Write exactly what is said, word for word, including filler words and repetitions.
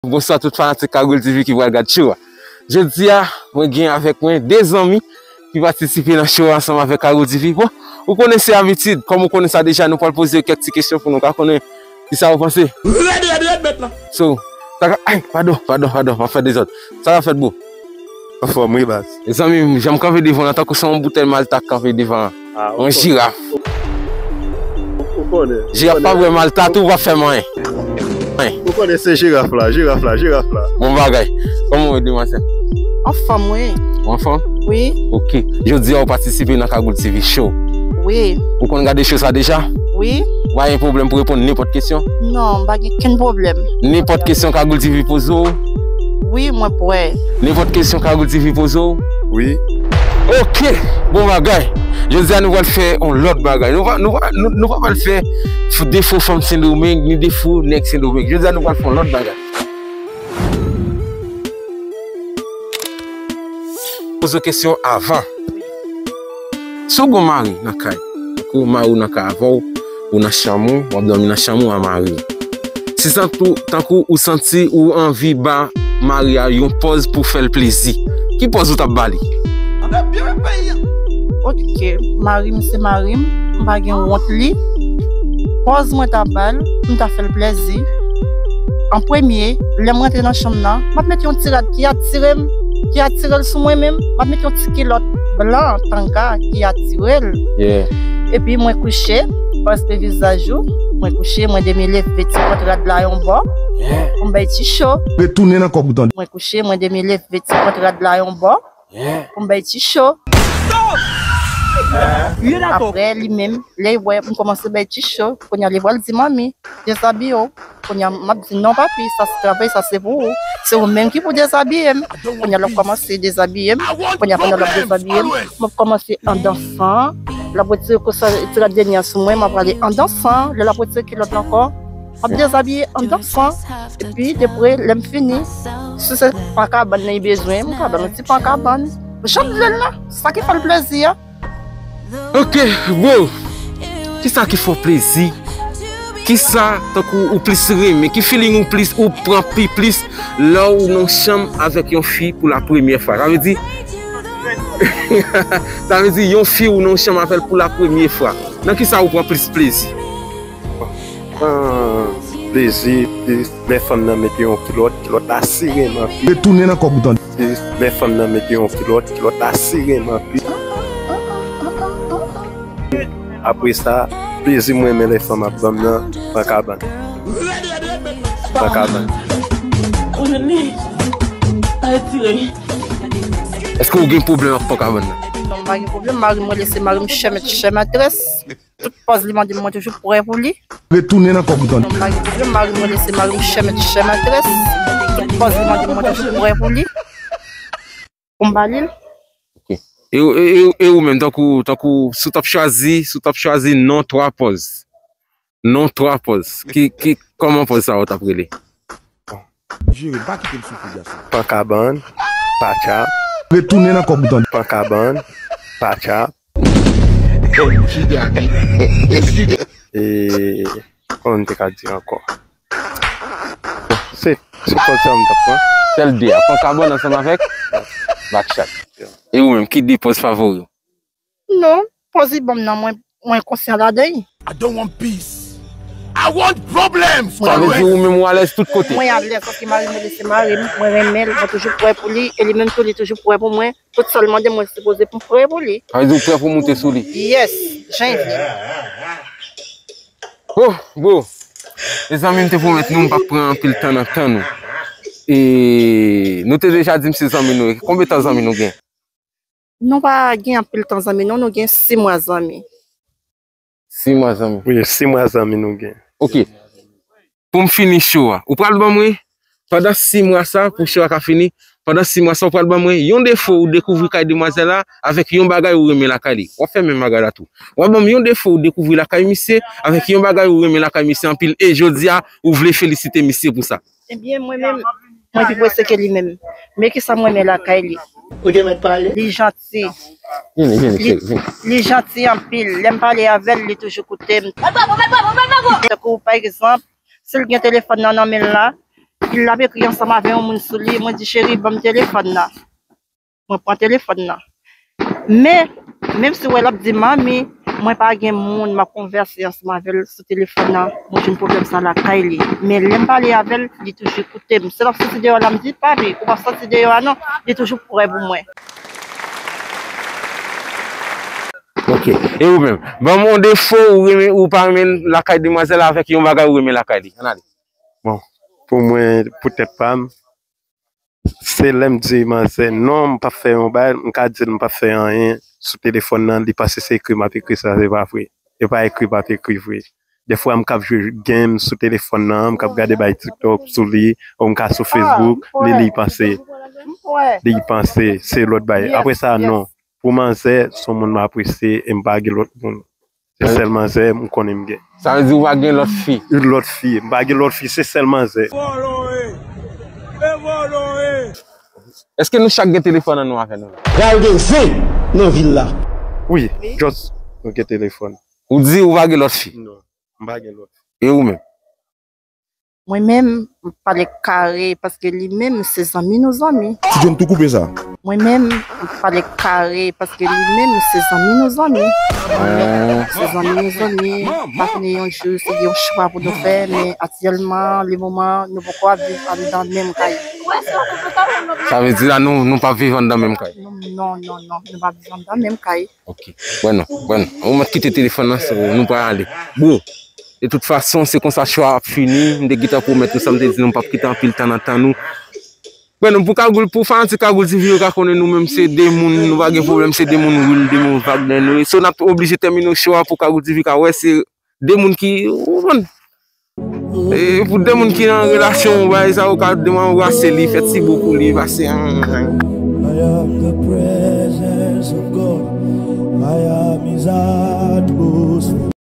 Bonswa tout fanatik Cagoule T V ki pral gad show a. Jodi a, mwen gen avèk mwen de zanmi ki patisipe nan show a ansanm avèk Cagoule T V. Bon, ou konnen se abitid, kòm ou konnen sa deja, nou pral poze yo kèk ti kesyon pou nou ka konnen kisa yo panse. Rèd, rèd, rèd, mèt la. So, sa ka, ay, padon, padon, padon, m ap fè dezòd. Sa ka fèt, bro? Anfòm, wi, baz. Mezanmi, jan m kanpe devan an, tankou se yon boutèy Malta k kanpe devan an. Ah, yon jiraf. Ou konnen. Jiraf pa vre, Malta tou pa fè m anyen. Anyen. Ou konnen se jiraf la, jiraf la, jiraf la. Bon bagay. Kòman w ye, demwazèl? Anfòm, wi. Ou anfòm? Wi. Ok. Jodi a, ou patisipe nan Cagoule T V show. Wi. Ou konn gade show sa deja? Wi. Ou pa gen pwoblèm pou reponn nenpòt kesyon? Non, m pa gen kenn pwoblèm. Nenpòt kesyon Cagoule T V poze w? Wi, mwen prè. Nenpòt kesyon Cagoule T V poze w? Wi. Ok, bon bagay. Jodi a nou pral fè yon lòt bagay. Nou pa, nou pa, nou, nou pa pral fè f-, defo fanm Sendomeng, ni defo nèg Sendomeng. Jodi a nou pral fè yon lòt bagay. Poze w kesyon avan. Si w gen yon mari nan kay, tankou mari w nan kay avè w, ou nan chanm ou, w ap dòmi nan chanm ou a mari w. Si tankou, tankou ou santi ou anvi ba mari a yon pòz pou fè l plezi, ki pòz ou t ap ba li? Ok, mari m se mari m, m pa gen wont li. Pòz mwen ta ba l, m ta fè l plezi. An premye, lè m rantre nan chanm nan, m ap met yon ti rad ki atire m, ki atire l sou mwen menm. M ap met yon ti kilòt blan, tanga, ki atire l. Yeah. Epi mwen kouche, paske vizaj ou, mwen kouche, mwen demele, veti kont rad la yon bò. Yeah. Pou m bay ti cho. Retounen nan kòk ou tande. Mwen kouche, mwen demele, veti kont rad la yon bò. Yeah. Pou m bay ti cho. Apre, li menm, lè l wè m kòmanse bay ti cho, kounye a li pral di, "Manmi, dezabiye w." Kounye a m ap di, "Non, papi, sa se travay, sa se pou ou. Se ou menm ki pou dezabiye m." Kounye a l ap kòmanse dezabiye m. Kounye a pandan l ap dezabiye m, m ap kòmanse an dansan. L ap retire kosa, ti rad dènye a sou mwen, m ap prale an dansan. Lè l ap retire kilòt la ankò, m ap dezabiye an dansan. Epi, depre, lè m fini, si se pan kabann nan li bezwen, m ka ba l yon ti pan kabann. Jan m vle l la, sa ki fè l plezi a. Ok, bro. Kisa ki fè w plezi? Kisa, tankou, ou plis renmen? Ki feeling ou plis, ou pran pi plis lè w nan yon chanm avèk yon fi pou la premyè fwa? Sa vle di, sa vle di, yon fi ou nan yon chanm avè l pou la premyè fwa. Nan kisa ou pran plis plezi? Pran plezi, plis lè fanm nan mete yon kilòt, kilòt la sere m anpil. Retounen nan kòk ou tande. Plis lè fanm nan mete yon kilòt, kilòt la sere m anpil. Apre sa, plezi mwen renmen lè fanm ap ban m nan, pan kabann. Pan kabann. Ou jwenn li? Al retire. Èske ou gen pwoblèm ak pan kabann nan? Non, m pa gen pwoblèm. Mari mwen, li se mari m, chè mèt, chè matrès. Tout pòz li mande m, mwen toujou prè pou li. Retounen nan kòk ou tande. Non, m pa gen pwoblèm, mari mwen, li se mari m, chè mèt, chè matrès. Tout pòz li mande m, mwen toujou prè pou li. Pou m ba li l. Ok. E, e, e, e ou menm, tankou, tankou, si w t ap chwazi, si w t ap chwazi non twa pòz. Non twa pòz. Ki, ki, kòman pòz sa yo t ap rele? Jere, pa kite m soufri, gason. Pan kabann, patya. Retounen nan kòk ou tande. Pan kabann, patya. E, kòman m te ka di ankò? Se, se pòz sa m t ap pran. Sèl de a. Pan kabann ansanm avèk bakchat. E ou menm, ki de pòz favori w? Non, pòz li ban m nan, mwen, mwen konsyan ladan l. I don't want peace. I want problems. Sa vle di ou menm ou alèz tout kote. Mwen alèz paske mari mwen li se mari m, mwen renmen l, mwen toujou prè pou li, e li menm tou li toujou prè pou mwen. Tout sa l mande mwen sipoze pou m prè pou li. Sa vle di ou prè pou moute sou li? Yes, jan l vle. Oh, bro. Mezanmi, m te pwomèt nou m p ap pran anpil tan nan tan nou. E nou te deja di m se zanmi nou ye. Konbyen tan zanmi nou gen? Nou pa gen anpil tan zanmi non, nou gen sis mwa zanmi. Sis mwa zanmi. Wi, sis mwa zanmi nou gen. Ok. Pou m fini show a, ou pral ban mwen, pandan sis mwa sa, pou show a ka fini, pandan sis mwa sa, ou pral ban mwen yon defo ou dekouvri kay demwazèl la avèk yon bagay ou renmen lakay li. W ap fè menm bagay la tou. W ap ban m yon defo ou dekouvri lakay misye avèk yon bagay ou renmen lakay misye anpil e jodi a, ou vle felisite misye pou sa. Ebyen, mwen menm, mwen pi prese ke li menm. Men kisa mwen renmen lakay li? Ou te mèt pale. Li janti. Vini, vini, cheri, vini. Li janti anpil. Lè m pale avè l, li toujou koute m. Tankou, pa egzanp, si l gen telefòn nan nan men l la, Epi l ap ekri ansanm avè yon moun sou li, mwen di, cheri, ban m telefòn nan. Mwen pran telefòn nan. Men, menm si w wè l ap di manmi, mwen pa gen moun m ap konvèse ansanm avè l sou telefòn nan, mwen jwenn pwoblèm sa lakay li. Men lè m pale avè l, li toujou koute m. Si l ap soti deyò la, m di, papi, ou p ap soti deyò a non, li toujou prè pou mwen. Ok. E ou menm? Ban m yon defo ou renmen, ou pa renmen lakay demwazèl avèk yon bagay ou renmen lakay li. Ann ale. Bon, pou mwen, pou tèt pa m, se lè m di manzè non, m p ap fè yon bagay, m ka di l m p ap fè anyen sou telefòn nan, li panse se ekri m ap ekri sa, se pa vre. E pa ekri m ap ekri vre. Dèfwa m k ap jwe game sou telefòn nan, m k ap gade bay TikTok sou li, ou m ka sou Facebook, li li panse, li panse se lòt bagay. Apre sa, non. Pou manzè, se yon moun m apresye e m pa gen lòt moun. Se sèl manzè m konnen m gen. Sa vle di ou pa gen lòt fi? Yon lòt fi. M pa gen lòt fi, se sèl manzè. Èske nou chak gen telefòn an nou avè nou la? Pral gen zen nan vil la. Wi, just nou gen telefòn. Ou di ou pa gen lòt fi? Non, m pa gen lòt. E ou menm? Mwen menm, m pale kare paske li menm se zanmi nou zanmi. Ti John tou koupe sa. Mwen menm, m pale kare paske li menm se zanmi nou zanmi. Se zanmi nou zanmi. M pa konnen yon jou se yon chwa pou nou fè, men aktyèlman, le moman, nou poko ap viv anndan menm kay. Sa vle di la nou nou p ap viv anndan menm kay? Non, non, non, nou p ap viv anndan menm kay. Ok. Bwè non, bwè non. Ou mèt kite telefòn nan, so nou pral ale. Bon, de tout fason, se konsa show a ap fini. M te gentan pwomèt nou sa, m te di nou m p ap kite anpil tan nan tan nou. Bwè non, pou Kagoul, pou fanatik Kagoul TV yo ka konnen nou menm se de moun, nou pa gen pwoblèm, se de moun real, de moun vag nan nou ye. So n ap oblije tèmine show a pou Kagoul TV ka wè se de moun ki, ou konprann? E pou de moun ki nan relasyon, bagay sa yo ka demen anbrase li, fè ti bo pou li, pase. I am the presence of God. I am his atmosphere.